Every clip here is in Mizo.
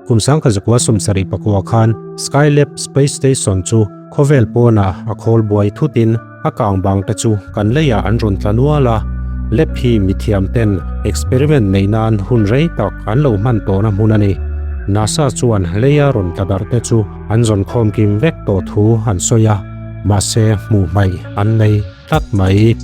Kum 1974 khan Skylab Space Station chu khawvel pawnah a khawl buai thutin a kang bang te chu kan leiah an rawn tla nual a. Lab hi mithiam ten experiment neih nan hun rei tak an lo hman tawhna hmun a ni. NASA chuan leia rawn tla darh te chu an zawn khawm kim vek tawh thu an sawi a, mahse hmuh hmaih an nei tlat mai.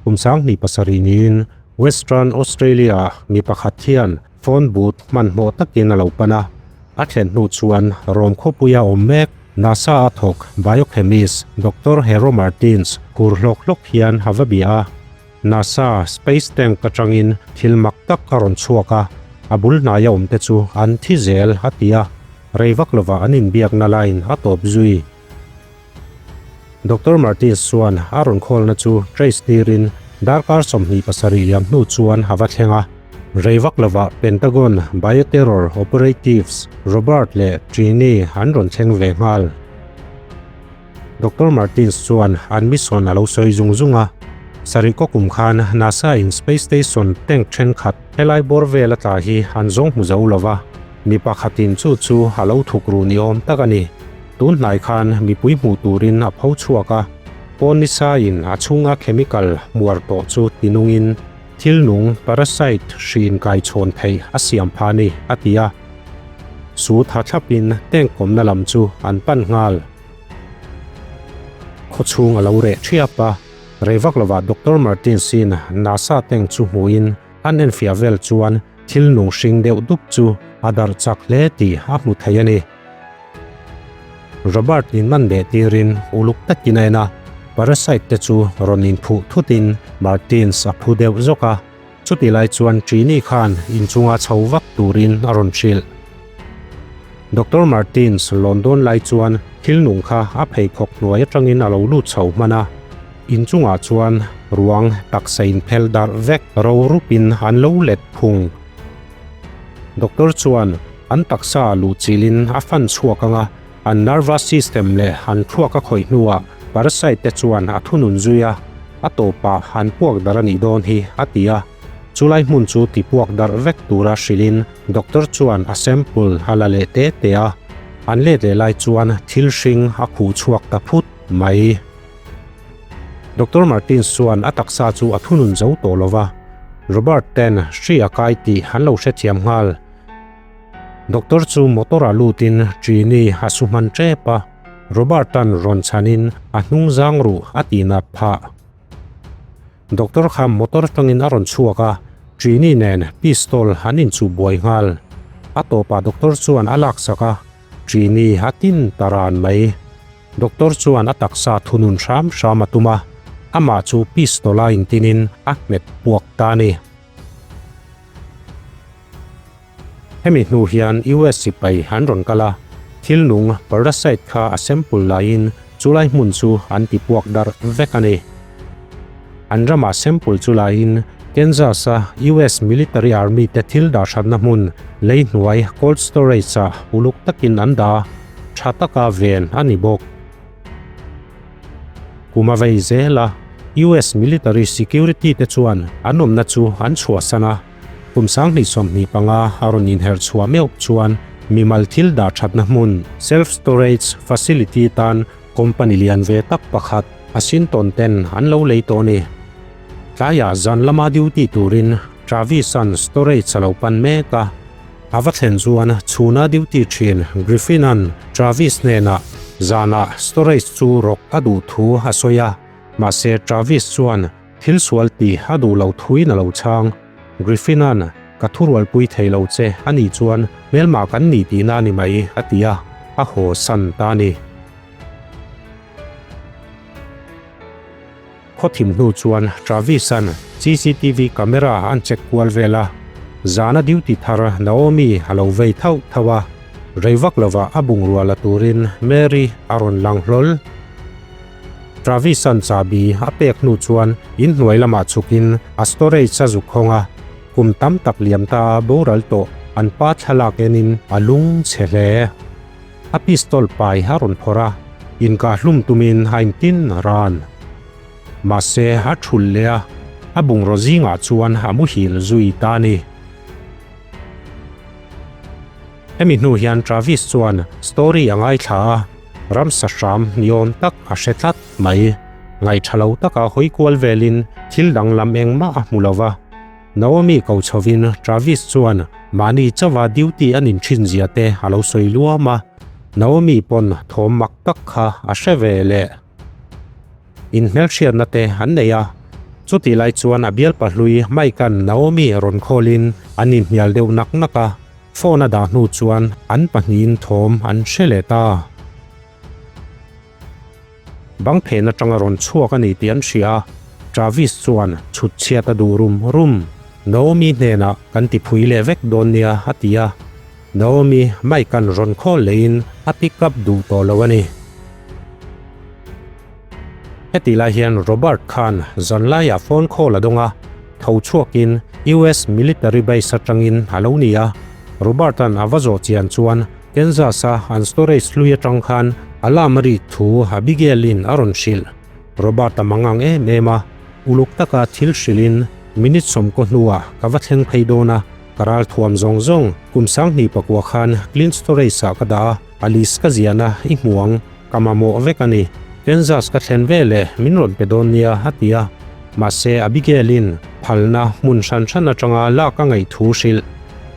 Kum 2007 niin Western Australia mi pakhat hian phone booth hmanhmawh takin a lo pan a. A thlen hnu chuan Rome khawpuia awm mek NASA a thawk biochemist Doctor Hero Martins kur hlawk hlawk hian a va bia a. NASA space tank atangin thil mak tak a rawn chhuak a, a bul hnaia awmte chu an thi zel a ti a, rei vak lovah an inbiakna line a tawp zui. Doctor Martins chuan a rawn khawlna chu trace tirin darkar 27 liam hnu chuan a va thleng a. Rei vak lovah Pentagon bioterror operatives Robert leh Trini an rawn thleng ve nghal. Doctor Martins chuan an mission a lo sawi zung zung a. Sarih kaw kum khan NASA in space station tank thenkhat helai bawr vel a tla hi an zawng hmu zo lova, mi pakhatin chu chu a lo thuk ru ni awm tak a ni. Tun hnai khan mipui hmuh turin a pho chhuak a, pawn nisa-in a chhunga chemical hmuar tawh chu tinungin thil nung, parasite, hriin kaichhawn theih a siam pha ni, a ti a. Su tha thlapin tank kawmna lam chu an pan nghal. Khawchhung a lo reh thiap a, rei vak lovah Doctor Martins-in NASA tank chu hmuhin an enfiah vel chuan thil nung hring deuh dup chu a darh chak hle tih a hmu thei a ni. Robert in man leh tirin uluk takin a en a, parasite te chu rawn inphuh thutin Martins a phu deuh zawk a, chutih lai chuan Trini khan inchunga chho vak turin a rawn hrilh. Doctor Martins lawn dawn lai chuan thil nung kha a pheikhawk hnuai atangin a lo lut chho hman a, inchungah chuan ruang taksa inphel darh vek ro rupin an lo let phung. Doctor chuan an taksa luh chilhin a fan chhuak ang a, an nervous system leh an thluak a khawih hnuah parasite te chuan a thunun zui a, a tawpah an puak darh a nih dawn hi, a ti a. Chulai hmun chu ti puak darh vek tura hrilhin doctor chuan a sample a la leh te te a, an let leh lai chuan thil hring a khuh chhuak ta phut mai. Doctor Martins chuan a taksa chu a thunun zo tawh lo va, Robert ten hri a kai tih an lo hrethiam nghal. Doctor chu motor ah lutin Trini a su hman tep a, Robert-a'n rawn chhanin a hnung zang ruh a tih nat phah. Doctor kha motor atangin a rawn chhuak a, Trini nen pistol an inchuh buai nghal. A tawpah doctor chuan a laksak a, Trini a tin ta ran mai. Doctor chuan a taksa thunun hram hram a tum a, amah chu pistol a intinin a hmet puak ta a ni. Hemi hnu hian US sipai an rawn kal a, thil nung parasite kha a sample laiin chulai hmun chu an ti puak darh vek a ni. An ramah sample chu laiin Kansas-a US military army te thil dahhratna hmun lei hnuai cold storage-ah uluk takin an dah a, tha taka ven a ni bawk. Kum a vei zel a, US military security te chuan an awmna chu an chhuahsan a, kum 2025 a rawn inherh chhuah meuh chuan mimal thil dah thatna hmun, self storage facility, tan company lian ve tak pakhat a sin tawn ten an lo lei tawh a ni. Tlaiah zan lama duty turin Travis-a'n storage a lo pan mek a, A va thlen chuan chhuna duty thin Griffin-a'n Travis hnenah zanah storage chu rawk a duh thu a sawi a, mahse Travis chuan thil sual tih a duh lo thuin a lo chhang. Griffin-a'n ka thurualpui thei lo che a nih chuan hmelmah kan ni tihna a ni mai a ti a, a haw san ta a ni. Khawthim hnu chuan Travis-a'n cctv camera an check kual vel a, zana duty thar Naomi a lo vei thauh thauh a, rei vak lovah a bungrua la turin Mary a rawn lang hlawl. Travis-a'n chahbi a pek hnu chuan inhnuai lamah chhukin a storage a zuk hawng a, kum tam tak liam ta a boral tawh an pa thlalak enin a lung chhe hle. A pistol pai a rawn phawrh a, inkah hlum tumin a intin ran. Mahse, a thul leh a, a bungraw zingah chuan a muhil zui ta a ni. Hemi hnu hian Travis chuan story a ngaithla a, ramsa hram niawm tak a hre tlat mai. Ngaihṭha lo taka hawi kual velin thil danglam engmah a hmu lo va. Naomi ko chhovin Travis chuan mahni chauha duty a nin ṭhin zia te a lo sawi luam a, Naomi pawn thawm mak tak kha a hre ve leh. Inhmelhriatna te an nei a, chutih lai chuan a bialpa hlui Mike-a'n Naomi rawn khawlin an inhnial deuh nak nak a, phone a dah hnu chuan an pahnihin thawm an hre leh ta. Bang phen atanga rawn chhuak a ni tih an hria a, Travis chuan chhut chhiat a duh rum rum. Naomi hnenah kan ti phui leh vek dawn nia a ti a, Naomi Mike-a'n rawn khawl lehin a pick up duh tawh lo a ni. Heti lai hian Robert khan zanlaiah phone call a dawng a, tho chhuakin US military base atangin a lo ni a, Robert-a'n a va zawh chian chuan Kansas-a an storage hlui atang khan alarm a rik thu Abigail-in a rawn hrilh. Robert-a mangang em em a, uluk taka thil hrilhin minute sawmkaw hnuah ka va thleng phei dawn a, ka ral thuam zawng zawng kum 2009 khan clean storage-ah ka dah a, a list ka ziahna i hmu ang. Ka mamawh vek a ni. Kansas ka thlen ve leh min rawn pe dawn nia a ti a. Mahse Abigail-in phalna hmun hran hran atanga lak a ngaih thu hrilh.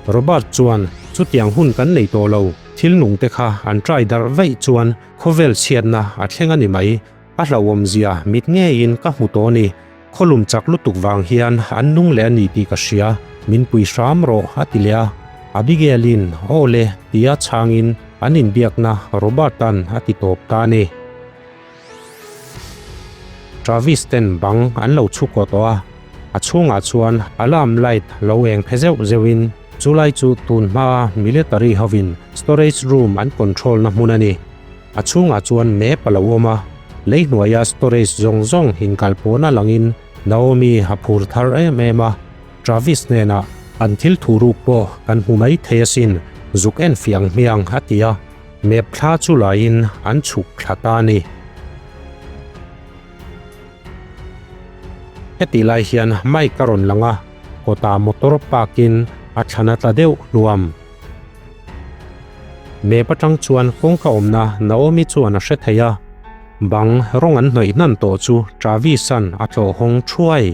Robert chuan chutiang hun kan nei tawh lo, thil nung te kha an try darh vaih chuan khawvel chhiatna a thleng a ni mai. A hlauhawmzia mit ngeiin ka hmu tawh a ni. Khawlum chak lutuk vang hian an nung leh a ni tih ka hria, min pui hram rawh a ti leh a. Abigail-in aw le tia chhangin an inbiakna Robert-a'n a ti tawp ta a ni. Travis ten bang an lo chhukawh tawh a, a chhungah chuan alarm light lo eng phe zeuh zeuhin chulai chu tun hmaa military hovin storage room an control na hmun a ni. A chhungah chuan map a lo awm a, lei hnuaia storage zawng zawng inkal pawna langin Naomi a phur thar em em a, Travis hnenah an thil thu ruk pawh kan hmu mai thei asin, zuk en fiang hmiang a ti a, map thla chu laiin an chhuk thla ta a ni. Hetih lai hian Mike a rawn lang a, kawtah motor park in a thlan a tla deuh hluam. Map atang chuan kawngka awmna Naomi chuan a hre thei a, bang rawng an hnawih hnan tawh chu Travis-a'n a tlawh hawng thuai.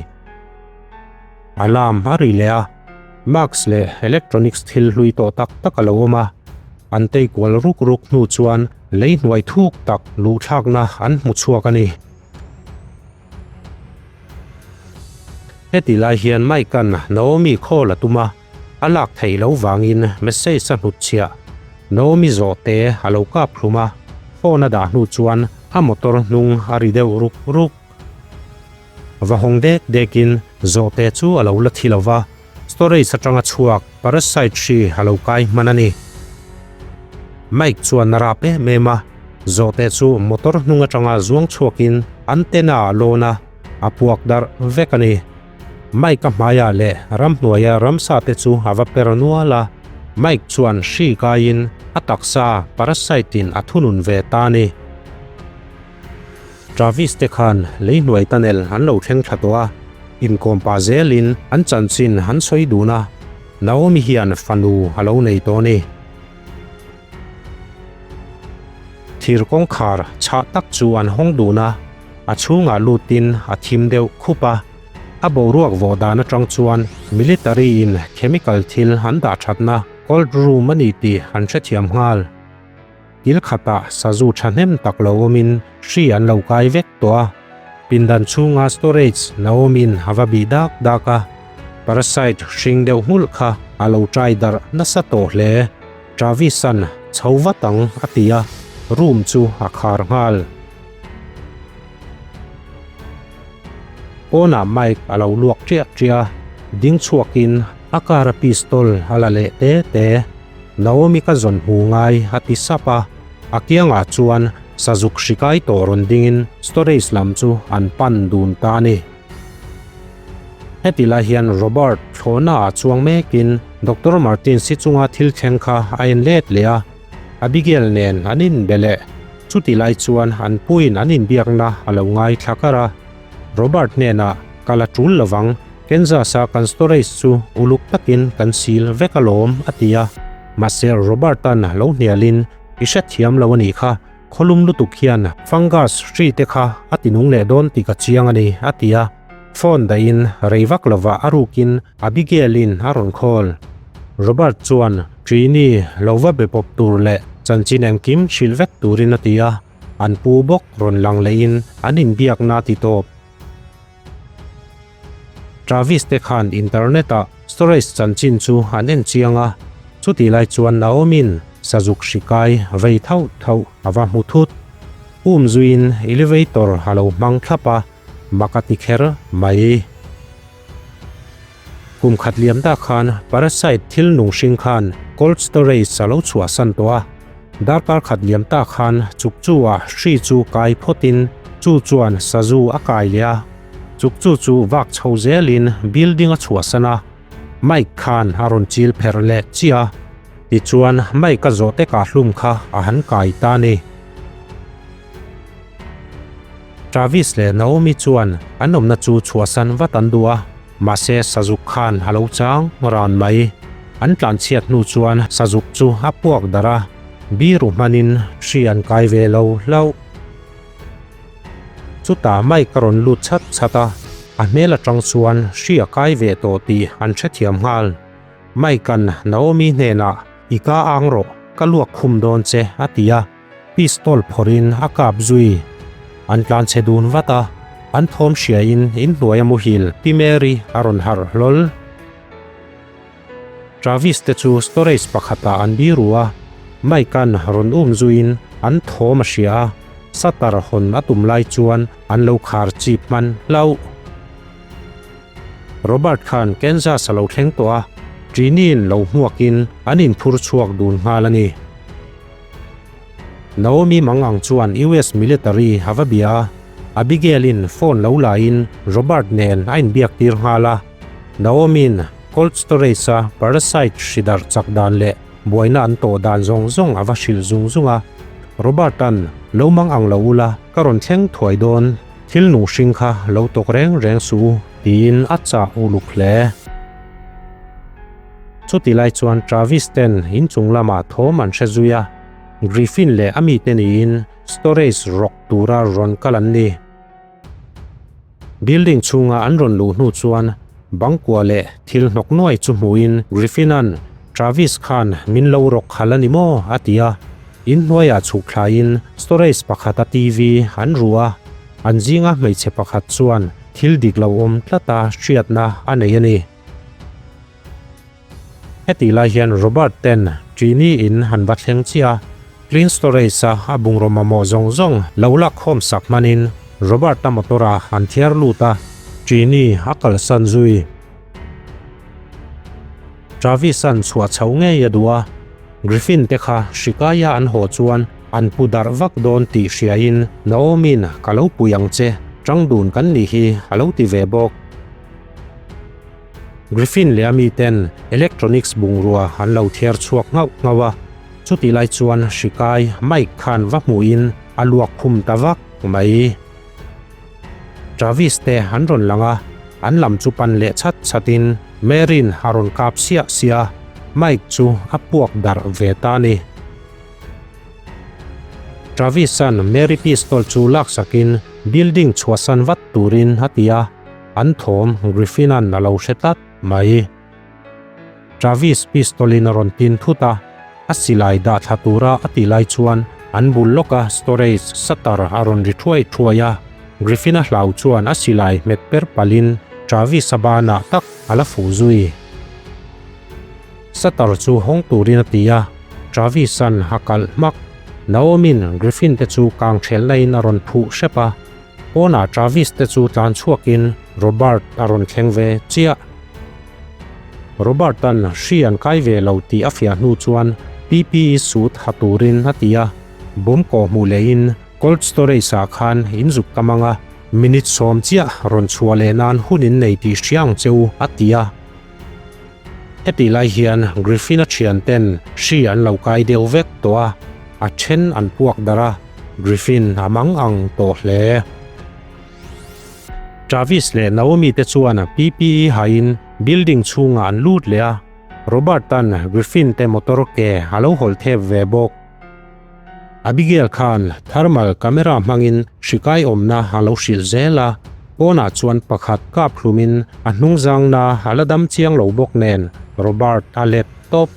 Alarm a ri leh a, mask leh electronics thil hlui tawh tak tak a lo awm a, an tei kual ruk ruk hnu chuan lei hnuai thuk tak luhthlakna an hmu chhuak a ni. Heti lai hian Mike-a'n Naomi call a tum a. A lak theih loh vangin message a hnut chhiah. Naomi zawh te a lo kap hlum a, phone a dah hnu chuan a motor hnung a ri deuh ruk ruk. Va hawng dek dekin zawh te chu a lo la thi lo va, storage atanga chhuak parasite hri a lo kai hman a ni. Mike chuan a rap em em a, zawh te chu motor hnung atanga zuang chhuakin antenna a lawn a, a puak darh vek a ni. Mike a hmaiah leh ramhnuaia ramsa te chu a va per nual a, Mike chuan hri kaiin a taksa parasite in a thunun ve ta a ni. Travis te khan lei hnuai tunnel an lo thleng thla tawh a, inkawm pah zelin an chanchin an sawi dun a, Naomi hian fanu a lo nei tawh a ni. Thir kawngkhar chhah tak chu an hawng dun a, a chhungah lutin a thim deuh khup a. A boruak vawh dan atang chuan military in chemical thil an dah thatna cold room a ni tih an hrethiam nghal. Kil khatah sazu thahnem tak lo awmin hri an lo kai vek tawh a. Pindan chhunga storage Naomi-in a va bih dak dak a, parasite hring deuh nghulh kha a lo trai darh nasa tawh hle. Travis-a'n chho vat ang a ti a, room chu a khar nghal. Pawnah Mike a lo luak ṭiah ṭiah a, ding chhuakin a car a pistol a la leh te te. Naomi ka zawn hmu ngai a ti sap a, a kiangah chuan sazuk hri kai tawh rawn dingin storage lam chu an pan dun ta a ni. Heti lai hian Robert thlawhnaah chuang mekin Doctor Martin si chunga thil thleng kha a en let leh a, Abigail nen an inbe leh. Chuti lai chuan an puiin an inbiakna a lo ngaithla kar a. Robert hnenah. Kal a tul lovang, Kansas-a kan storage chu uluk takin kan sil vek alawm, a ti a. Mahse Robert-a'n lo hnialin, I hrethiam lo a nih kha, khawlum lutuk hian fungus hri te kha a tinung leh dawn tih ka chiang a ni, a ti a. Phone dahin rei vak lovah a rukin Abigail-in a rawn call. Robert chuan Trini lo va be pawp tur leh chanchin engkim hrilh vek turin a ti a, an pu bawk rawn lang lehin an inbiakna a ti tawp. Travis te khan internet ah storage chanchin chu an en chiang a, chutih lai chuan Naomi-in sazuk hri kai vei thauh thauh a va hmu thut. Um zuiin elevator a lo hmang thlap a, mak a ti kher mai. Kum khat liam ta khan parasite thil nung hring khan cold storage a lo chhuahsan tawh a, darkar khat liam ta khan chukchu ah hri chu kai phawtin chu chuan sazu a kai leh a, chukchu chu vak chho zelin building a chhuahsan a, Mike khan a rawn chil pherh leh chiah a, tichuan Mike a zawh tek ah hlum kha a han kai ta a ni. Travis leh Naomi chuan an awmna chu chhuahsan vat an duh a, mahse Sazuk khan a lo chang ran mai. An tlanchhiat hnu chuan Sazuk chu a puak darh a, biru hmanin hri an kai ve lo hlauh. Chutah Mike a rawn lut chat chat a, a hmel atang chuan hri a kai ve tawh tih an hrethiam nghal. Mike-a'n Naomi hnenah, I ka ang rawh, ka luak khum dawn che, a ti a. Pistol phawrhin a kap zui. An tlan chhe dun vat a, an thawm hriain inhnuai a muhil Pi Mary a rawn harh hlawl. Travis te chu storage pakhatah an biru a, Mike-a'n rawn um zuiin an thawm a hria a, shutter hawn a tum lai chuan an lo khar chip hman hlauh. Robert khan Kansas a lo thleng tawh a, Trini-in lo hmuakin an inphur chhuak dun nghal a ni. Naomi Mangang chuan US military a va bia a, Abigail-in phone lo laiin Robert nen a inbiak tir nghal a. Naomi-in cold storage-a parasite hri darh chak dan leh buaina an tawh dan zawng zawng a va hrilh zung zung a. Robert-a'n lo mangang lo ula, ka rawn thleng thuai dawn, thil nung hring kha lo tawk reng reng suh u, tiin a chah uluk hle. Chuti lai chuan Travis ten inchung lamah thawm an hre zui a, Griffin leh a mite niin storage rawk tura rawn kal an ni. Building chhunga an rawn luh hnu chuan bangkua leh thil hnawk nuai chu hmuhin Griffin-a'n Travis khan min lo rawk khalh a ni maw? a ti a, inhnuaiah chhuk thlaiin storage pakhata TV an ruh a, an zinga hmeichhe pakhat chuan thil dik lo awm tlata hriatna a nei a ni. Hetih lai hian Robert ten Trini in han va thleng chiah a, clean storage a a bungraw mamawh zawng zawng lo lak khawm sak hmanin Robert a motor ah an thiar lut a, Trini a kalsan zui. Travis an chhuah chho ngei a duh a, Griffin te kha hrikaia an haw chuan an pu darh vak dawn tih hriain Naomi-in ka lo pui ang che, tang dun kan nih hi a lo ti ve bawk. Griffin leh a miten electronics bungrua an lo thiar chhuak nghauh nghauh a, chutih lai chuan hri kai Mike khan va hmuhin a luak khum ta vak mai. Travis te an rawn lang a, an lam chu pan leh chhat chhatin Mary'n a rawn kap siah siah a, Mike chu a puak darh ve ta a ni. Travis-a'n Mary pistol chu laksakin building chhuahsan vat turin a ti a. An thawm Griffin-a'n a lo hre tlat mai. Travis pistol-in a rawn tin thut a, a silai dah thla tura a tih lai chuan an bul lawka storage shutter a rawn ri thuai thuai a. Griffin-a hlau chuan a silai hmet per palhin Travis-a banah tak a la fuh zui. Shutter chu hawng turin a ti a, Travis-a'n a kalh hmak. Naomi-in Griffin te chu kang thelna in a rawn phuh hrep a. Pawnah Travis te chu tlan chhuakin Robert a rawn thleng ve chiah. Robert-a'n hri an kai ve lo tih a fiah hnu chuan PPE suit ha turin a ti a, bawm kawh hmuh lehin cold storage-ah khan in zuk tam ang a, minute sawm chiah rawn chhuah leh nan hun in nei tih hria ang che u, a ti a. Hetih lai hian Griffin-a thianten hri an lo kai deuh vek tawh a, a then an puak darh a, Griffin a mang ang tawh hle. Travis leh Naomi te chuan PPE hain building chhungah an lut leh a, Robert-a'n Griffin te motor ke a lo hawlh thep ve bawk. Abigail khan thermal camera hmangin hrikai awmna a lo hrilh zel a, pawnah chuan pakhat kap hlumin a hnungzangna a la dam chiang lo bawk nen Robert a let tawp.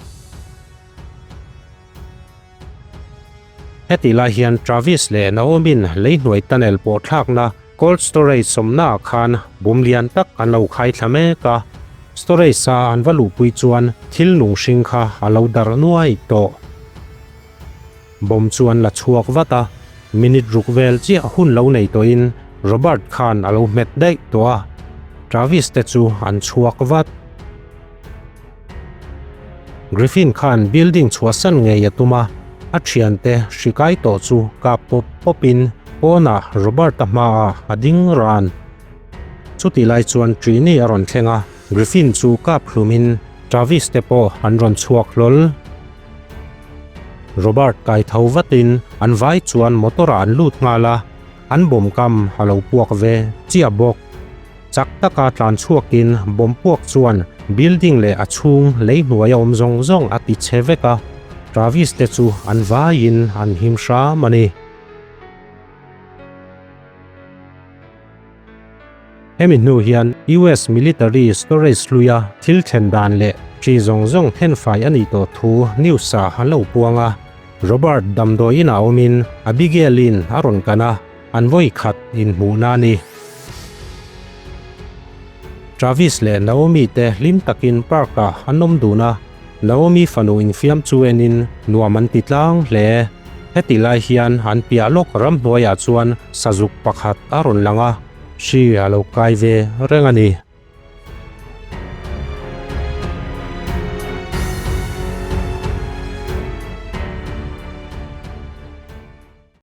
Hetih lai hian Travis leh Naomi-in leihnuai tunnel pawh thlakna cold storage sawmnaah khan bum lian tak an lo khai thla mek a, storage-a an va luhpui chuan thil nung hring kha a lo darh nuai tawh. Bomb chu an la chhuak vat a, minute ruk vel chiah hun lo nei tawhin Robert khan a lo hmet daih tawh a, Travis te chu an chhuak vat. Griffin khan building chhuahsan ngei a tum a, a thiante hri kai tawh chu kap pawp pawpin pawnah Robert-a hmaah a ding ran. Chutih lai chuan Trini a rawn thleng a, Griffin chu kap hlumin Travis te pawh an rawn chhuak hlawl. Robert kai tho vatin an vai chuan motor-ah an lut nghal a, an bawm kam a lo puak ve chiah bawk. Chak taka tlan chhuakin bomb puak chuan building leh a chhung lei hnuai a awm zawng zawng a ti chhe vek a, Travis te chu an vaiin an him hram a ni. Hemi hnu hian US military storage hluia thil thlen dan leh hri zawng zawng thenfai a nih tawh thu news ah an lo puang a, Robert damdawi inah awmin Abigail-in a rawn kan a, An vawi khat inhmuhna a ni. Travis leh Naomi te hlim takin park-ah an awm dun a, Naomi fanu infiam chu enin nuam an ti tlang hle. Heti lai hian an piah lawk ramhnuaiah chuan sazuk pakhat a rawn lang a, hri a lo kai ve reng a ni.